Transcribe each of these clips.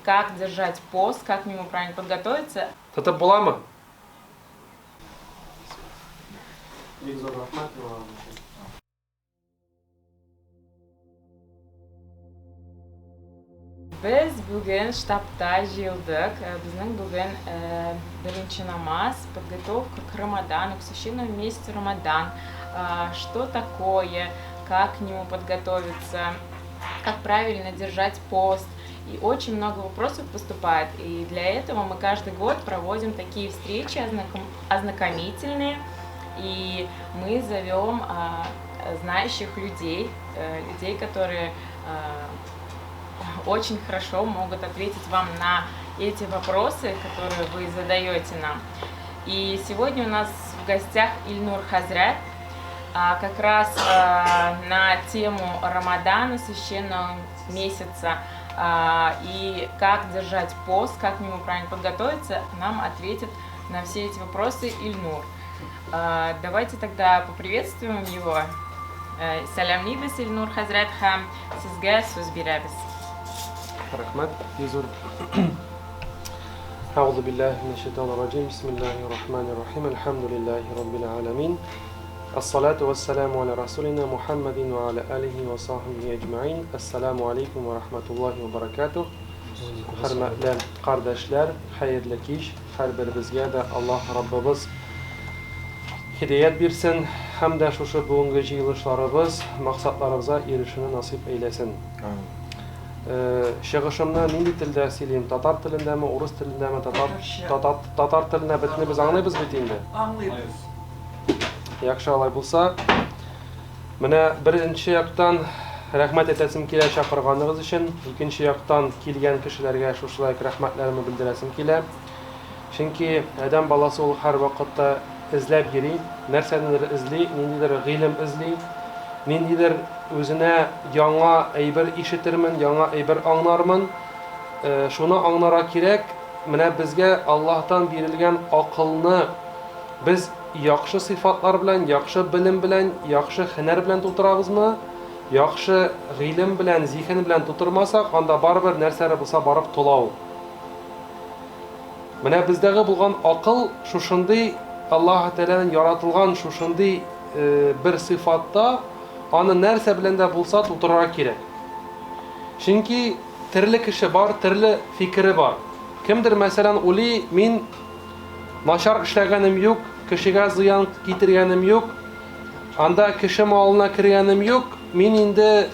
Как держать пост, как к нему правильно подготовиться. Тотып буламы? Бик зур рәхмәт юллаган өчен. Без бүген штабта җыелдык. Безнең бүген беренче намаз, подготовка к Рамадану, к священному месяцу Рамадан. Что такое, как к нему подготовиться, как правильно держать пост. И очень много вопросов поступает. И для этого мы каждый год проводим такие встречи ознакомительные. И мы зовем знающих людей, людей, которые очень хорошо могут ответить вам на эти вопросы, которые вы задаете нам. И сегодня у нас в гостях Ильнур Хазрят, как раз на тему Рамадана, священного месяца, и как держать пост, как к нему правильно подготовиться, нам ответит на все эти вопросы Ильнур. Давайте тогда поприветствуем его. Сәламлибез, Илнур хәзрәт, һәм сезгә сүз бирәбез. Рәхмәт, бик зур. أعوذ بالله من الشيطان الرجيم بسم الله الرحمن الرحيم الحمد لله رب العالمين الصلاة والسلام على رسولنا محمد وعلى آله وصحبه أجمعين السلام عليكم ورحمة الله وبركاته Хөрмәтле кардәшләр, хәерле кич. Һәрберебезгә дә Аллаһ Раббыбыз һидәят бирсен һәм дә шушы бүгенге җыелышларыбыз максатларыбызга ирешүне насыйп әйләсен. Чыгышымны нинди телдә сөйлим? Татар телендәме, урыс телендәме? Татар татар татар телендә бөтенебез аңлыйбыз бит инде. Аңлыйбыз. Яхшы алай булса. Менә беренче яктан рәхмәт әйтәсем килә чакырганыгыз өчен, икенче яктан килгән кешеләргә шушылай ук рәхмәтләремне белдерәсем килә. Чөнки адәм баласы ул һәрвакытта эзләп йөри, нәрсәнедер эзли, ниндидер гыйлем эзли, ниндидер үзенә яңа әйбер ишетермен, яңа әйбер аңлармын. Шуны аңларга кирәк, менә безгә Аллаһтан бирелгән акылны без яхшы сыйфатлар белән, яхшы белем белән, яхшы һөнәр белән тутырабызмы? Яхшы гыйлем белән, зиһен белән тутырмасак, анда барыбер нәрсәләр булса барып тула ул. Менә бездәге булган акыл шушындый Аллаһ Тәгаләнең яратылган шушындый бер сыйфатта, аны нәрсә белән дә булса тутырырга кирәк. Чөнки төрле кеше бар, төрле фикере бар. Кемдер, мәсәлән, уйлый, мин начар эшләгәнем юк, кешегә зыян китергәнем юк, анда кеше малына кергәнем юк, мин инде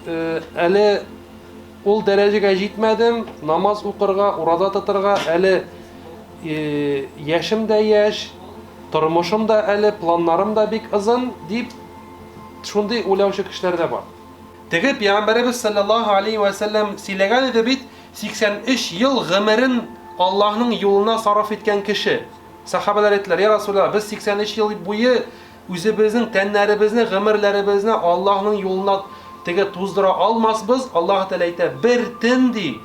әле ул дәрәҗәгә җитмәдем, намаз укырга, ураза тотырга әле яшем дә яшь, тормышым да әле, планнарым да бик озын, дип шундый уйлаучы кешеләр дә бар. Теге пәйгамбәребез саллаллаһу алейһи вә сәлләм сөйләгән иде бит, 83 ел гомерен Аллаһның юлына сарыф иткән кеше. Сахабәләр әйттеләр, Я Расулаллаһ, без 83 ел буе үзебезнең тәннәребезне, гомерләребезне Аллаһның юлына теге туздыра алмасбыз. Аллаһ Тәгалә әйтә, бер төн ди,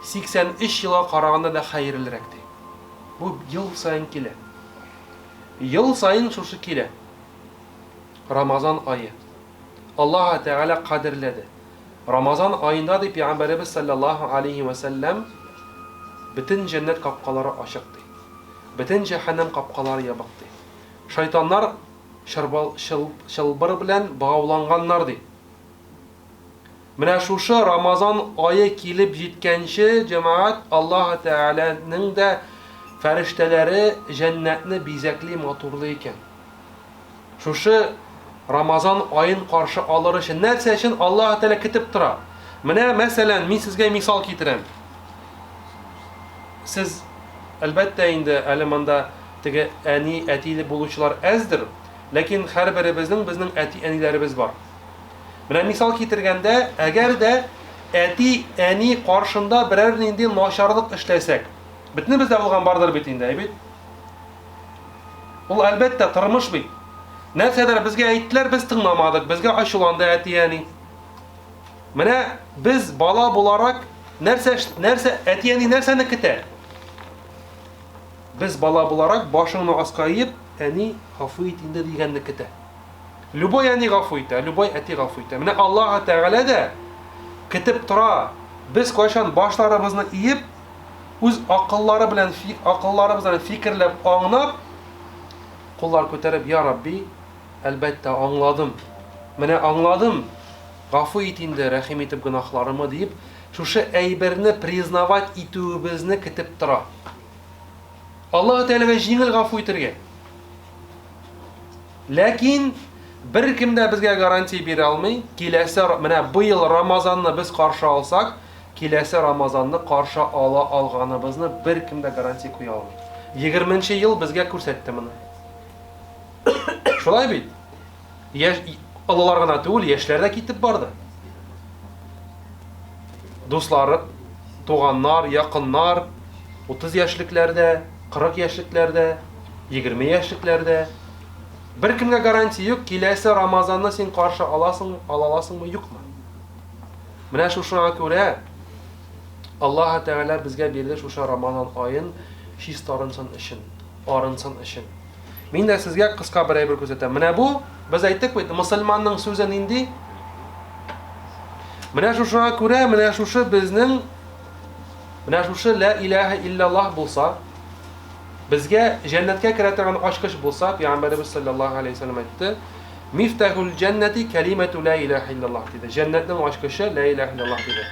83 елга караганда да хәерлерәк ди. Бу ел саен килә. Ел саен шушы килә. Рамазан ае. Аллаһ Тәгалә кадерләде. Рамазан аенда, ди пәйгамбәребез салләллаһу алейһи вә сәлләм, бөтен җәннәт капкалары ачык, ди. Бөтен җәһәннәм капкалары ябык, ди. Шайтаннар чырбал, чыл, чылбыр белән богауланганнар, ди. Менә шушы Рамазан ае килеп җиткәнче, җәмәгать, Аллаһ Тәгаләнең дә фәрештәләре җәннәтне бизәкли, матурлый икән. Шушы Рамазан аен каршы алыр өчен нәрсә өчен Аллаһ Тәгалә көтеп тора? Менә, мәсәлән, мин сезгә мисал китерәм. Сез, әлбәттә инде, әле монда теге әни, әтиле булучылар әздер, ләкин һәрберебезнең безнең әти-әниләребез бар. Менә мисал китергәндә, әгәр дә әти, әни каршында берәр нинди начарлык эшләсәк, бөтенебездә булган бардыр бит инде, әй бит? Ул, әлбәттә, тормыш бит. Нәрсәдер безгә әйттеләр, без тыңламадык, безгә ачуланды әти-әни. Менә без бала буларак нәрсә нәрсә әти-әни нәрсәне көтә? Без бала буларак башыңны аска иеп, әни гафу ит инде дигәнне көтә. Любой әни гафу итә, любой әти гафу итә. Менә Аллаһ Тәгалә дә көтеп тора. Без кайчан башларыбызны иеп, үз акыллары белән акылларыбыз белән фикерләп, аңлап, куллар күтәреп, Я Рабби, әлбәттә, аңладым. Менә аңладым. Гафу ит инде, рәхим итеп гөнаһларымы, диеп, шушы әйберне признавать итүебезне көтеп тора. Аллаһ Тәгаләгә җиңел гафу итергә. Ләкин беркем дә безгә гарантия бирә алмый. Киләсе, менә быел Рамазанны без каршы алсак, киләсе Рамазанны каршы ала алганыбызны беркем дә гарантия куя алмый. 20 ел безгә күрсәтте моны. Шулай бит? Яшь, олылар гына түгел, яшьләр дә китеп барды. Дуслары, туганнар, якыннар, 30 яшьлекләрдә, 40 яшьлекләрдә, 20 яшьлекләрдә. Беркемгә гарантия юк, киләсе Рамазанны син каршы аласың, ала аласыңмы, юкмы? Менә шушыңа күрә Аллаһ Тәгалә безгә бирде шушы Рамазан аен чистарынсын өчен, арынсын өчен. Мин дә сезгә кыска бер әйбер күрсәтәм. Менә бу, без әйттек бит, мусульманның сүзе нинди? Менә шушыңа күрә, менә шушы безнең менә шушы ла илаһа илляллаһ булса, безгә җәннәткә керә торган ачкыч булса, пәйгамбәребез саллаллаһу алейһи вәсәлләм әйтте, Мифтахул җәннәти кәлимәту ла илаһа илляллаһ диде. Җәннәтнең ачкычы ла илаһа илляллаһ диде.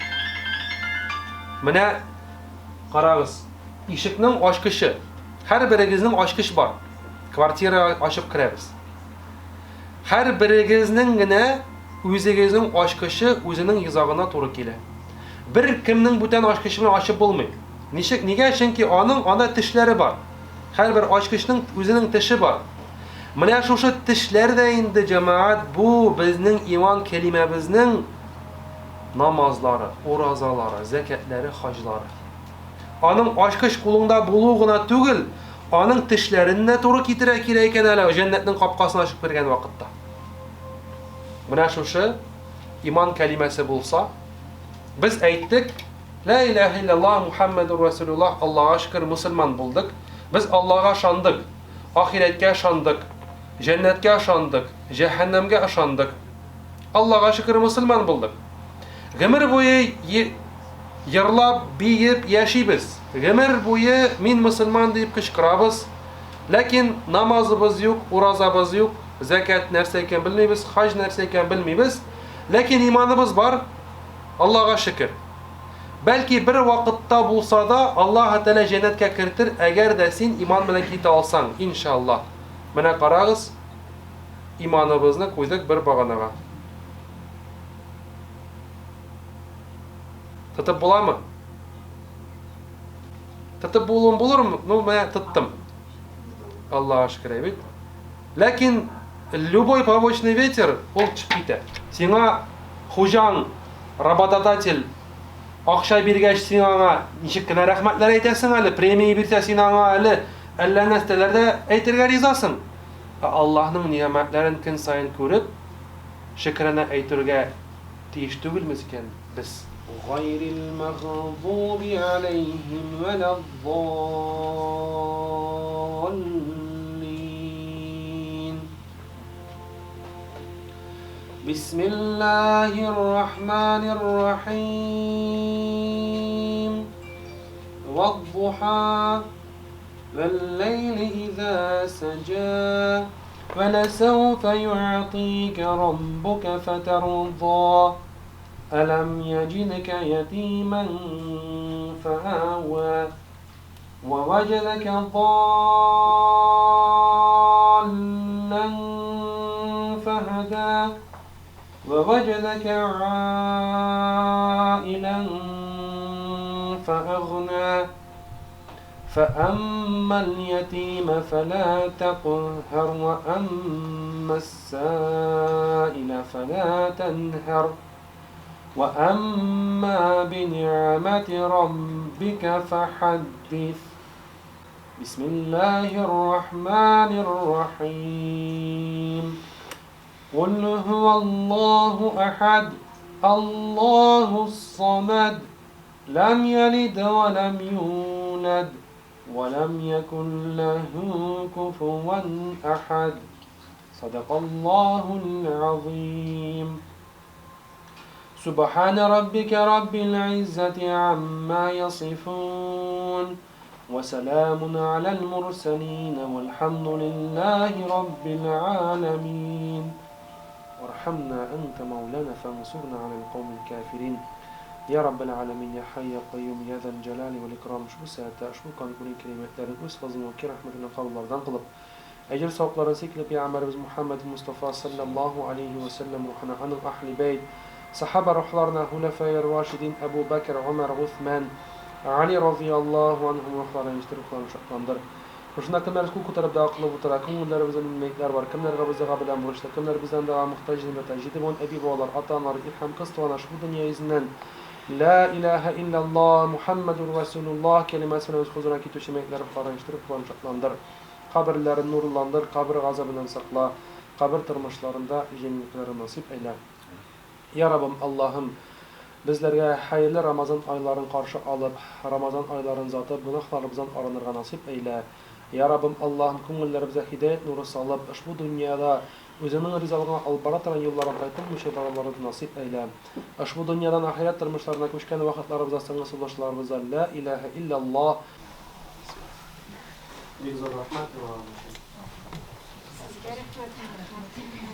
Менә карагыз, ишекнең ачкычы. Һәрберегезнең ачкыч бар. Квартира ачып керәбез. Һәрберегезнең генә үзегезнең ачкычы үзенең йозагына туры килә. Бер кемнең бүтән ачкычы белән ачып булмый. Ничек? Нигә? Чөнки аның анда тешләре бар. Һәрбер ачкычның үзенең теше бар. Менә шушы тешләр дә инде, җәмәгать, бу безнең иман кәлимәбезнең намазлары, уразалары, зәкятләре, хаҗлары. Аның ачкыч кулыңда булу гына түгел, аның тешләрен дә туры китерә кирәк икән әле җәннәтнең капкасын ачып кергән вакытта. Менә шушы иман кәлимәсе булса, без әйттек, Ла илаһа илляллаһ Мухаммадур Расулуллаһ, Аллаһка шөкер, мусульман булдык. Без Аллаһка ышандык, ахирәткә ышандык, җәннәткә ышандык, җәһәннәмгә ышандык. Аллаһка шөкер, мусульман булдык. Гомер буе Йырлап, биеп яшибез. Гомер буе мин мөселман диеп кычкырабыз. Ләкин намазыбыз юк, уразабыз юк, зәкят нәрсә икән белмибез, хаҗ нәрсә икән белмибез. Ләкин иманыбыз бар, Аллага шөкер. Бәлки бер вакытта булса да Аллаһ Тәгалә җәннәткә кертер, әгәр дә син иман белән китә алсаң, иншаллаһ. Менә карагыз, иманыбызны куйдык бер баганага. Тотып буламы? Тотып булуым булырмы? Ну, менә тоттым. Аллаһ шөкер, бит. Ләкин любой побочный ветер ул төшеп китә. Сиңа хуҗаң, работодатель акча биргәч, син аңа ничек кенә рәхмәтләр әйтәсең әле, премия бирсә, син аңа әле әллә нәрсәләр дә әйтергә ризасың. Ә Аллаһның ни'мәтләрен көн саен күреп, шөкранә әйтергә тиеш түгелме икән без? Гайрил мәгъдуби аләйһим вәләд-даллин. Бисмиллаһир-рахманир-рахим. Вад-духа вәл-ләйли иза сәҗа. ولسوف يعطيك ربك فترضى ألم يجدك يتيما فآوى ووجدك ضالا فهدى ووجدك عائلا فأغنى فأما اليتيم فلا تقهر وأما السائل فلا تنهر وأما بنعمة ربك فحدث بسم الله الرحمن الرحيم قل هو الله أحد الله الصمد لم يلد ولم يولد ولم يكن له كفوا أحد. صدق الله العظيم. Субхана раббика раббил иззати амма ясифун. Ва саламун алал мурсалин вальхамдулиллахи раббил аламин. Вархамна анта маулана фансурна алал каумил кафирин. Я Раббел Аләмин, я Хай, я Каюм, я Зәл Җәлали вәл Икрам, ошбу сәгатьтә ошбу канкүрен кәлимәтләрен үз фазлың вә рәхмәтеңнән кабуллардан кылып, әҗер савапларын сикләп, пәйгамбәребез Мухәммәд Мостафа салләллаһу алейһи вә сәлләм рухына, аның әһле бәйт, сахаба рухларына, хуләфаи рашидин Әбу Бәкер, Гомәр, Госман, Али разыяллаһу анһум рухларына ирештереп, рухларын шатландыр. Шушында кемнәр кул күтәреп дога кылып утыра, күңелләребездә нинди мәетләр бар, кемнәр габыз дога белән бурычлы, кемнәр бездән дога мохтаҗ җәннәттә, җиде буын әби-бабалар, ата-аналар, ир һәм кыз туган ошбу дөнья йөзеннән Лә иләһә илляллаһ, Мухәммәдүр Рәсүлуллаһ кәлимәсе белән үз хозурына китүче мәетләр рухларын ирештереп, рухларын шатландыр. Каберләрен нурландыр, кабер газабыннан сакла, кабер тормышларында җиңеллекләрне насыйп әйлә. Я Раббым, Аллаһым, безләргә хәерле Рамазан айларын каршы алып, Рамазан айларын озатып, гөнаһларыбыздан арынырга насыйп әйлә. Я Раббым, Аллаһым, күңелләребезгә һидаять нуры салып, ошбу дөньяда Үзеңнең ризалыгыңа алып бара торган юллардан тайпылмыйча баруларыбызны насыйп әйлә. Ошбу дөньядан ахирәт тормышларына күчкән вакытларыбызда соңгы сулышларыбызда Лә иләһә илляллаһ. Бик зур рәхмәт. Сезгә рәхмәт.